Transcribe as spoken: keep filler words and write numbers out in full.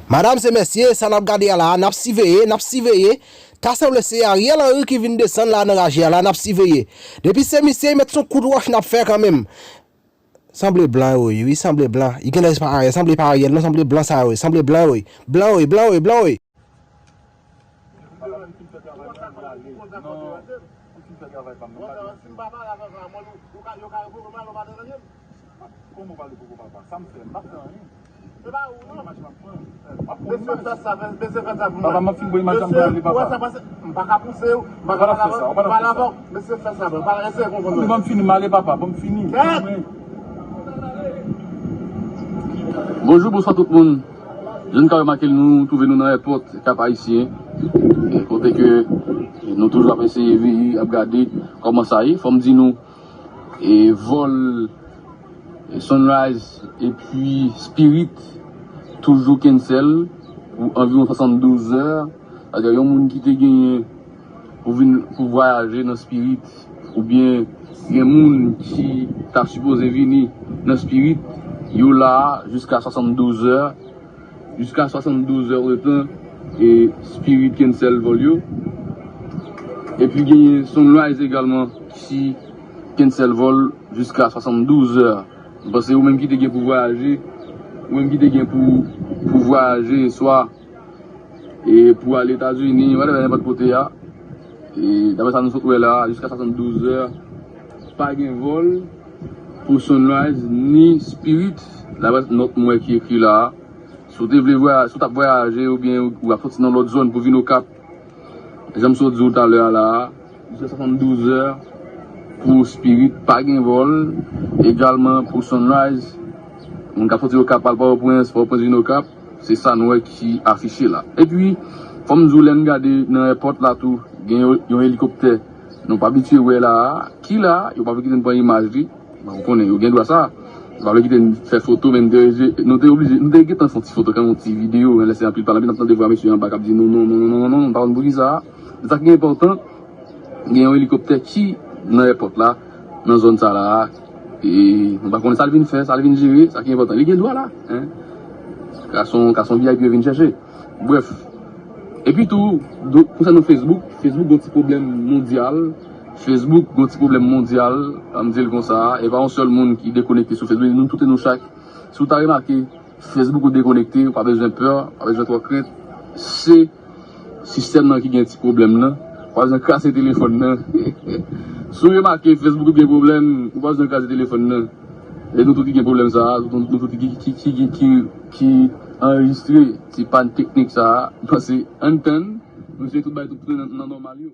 Madanm se mesye, sa n ap gade a la, n ap siveye, n ap siveye. Ta sanble se Ariel Henry ki vin desann la nan raje a la, n ap siveye. Depi se misye, met son kout wòch n ap fè kanmenm. Sanble blan yo ye, wi, sanble blan. Li genlè se pa Ariel, sanble pa Ariel, non, sanble blan sa yo ye, sanble blan yo ye. Blan yo ye, blan yo ye, blan yo ye. Kòman w pale poko papa? Sa m fè, m pa fè anyen. Se pa ou, non. Mesye, fè sa, mesye, fè sa pou mwen. Papa, m ap fin voye machann pou ale, papa. Mesye, ou wè sa pase? M pa ka pouse w, m pa ka pale avè w, m pa pale avè w. Mesye, fè sa, ban m eseye konprann. Ban m fini, m ale, papa, ban m fini. Kèt! Bonjou, bonswa tout moun. Jan n ka remake l, nou twouve nou nan èpòt Kap Ayisyen, e kote ke nou toujou ap eseye veye, ap gade kòman sa ye. Fò m di nou, e vòl, e Sunrise epi Spirit toujou cancel pou anviwon swasanndouz è. Alò, yon moun ki te genyen pou vin, pou vwayaje nan Spirit, oubyen gen moun ki ta sipoze vini nan Spirit, yo la a jiska swasanndouz è. Jiska swasanndouz è de tan, e Spirit cancel vòl yo. Epi genyen Sunrise egalman ki cancel vòl jiska swasanndouz è. M panse ou menm ki te gen pou vwayaje, ou menm ki te gen pou, pou vwayaje, swa, e pou al Etazini, whatever, nenpòt kote a. E daprè sa nou sot wè la, jiska swasanndouz è, pa gen vòl pou Sunrise ni Spirit, daprè nòt mwen ki ekri la a. Si w te vle vwayaje, si w t ap vwayaje oubyen ou ap soti nan lòt zòn pou vin Okap, jan m sot di w talè a la a, jiska swasanndouz è pou Spirit pa gen vòl, egalman pou Sunrise, moun k ap soti Okap al Pòtoprens, Pòtoprens vin Okap, se sa n wè ki afiche la. Epi, fò m di w, lè n gade nan èpòt la tou, gen yon, yon elikoptè nou pa abitye wè la a, ki la a, yo pa vle kite n pran imaj li. Bon, ou konnen, yo gen dwa sa. Yo pa vle kite n fè foto, men nou te, nou te oblije, nou te gentan fè yon ti foto, kanmenm yon ti videyo, men lè se anpil pale, anpil n ap tande vwa mesye anba k ap di nou non, non, non, non, non, non, nou pa konn poukisa. Men sa ki enpòtan, gen yon elikoptè ki nan èpòt la, nan zòn sa la, e nou pa konnen sa l vin fè, sa l vin jere, sa ki enpòtan. Li gen dwa la, en. Gason, gason V I P yo vin chèche. Brèf. Epi tou, do-, konsènan Facebook, Facebook gon ti pwoblèm mondyal. Facebook gon ti pwoblèm mondyal, an m di l konsa, e pa yon sèl moun ki dekonekte sou Facebook, nou tout e nou chak. Si w ta remake, Facebook ou dekonekte, ou pa bezwen pè, ou pa bezwen twò krent. Se sistèm nan ki gen ti pwoblèm nan. Ou pa bezwen kraze telefòn nan. Si w remake Facebook ou gen pwoblèm, ou pa bezwen kraze telefòn nan. E nou tout ki gen pwoblèm sa a, nou, nou tout ki, ki, ki, ki, ki, ki anrejistre ti pàn teknik sa a, m panse ann tann, nou se tout bay tout nan, nan nòmal yo.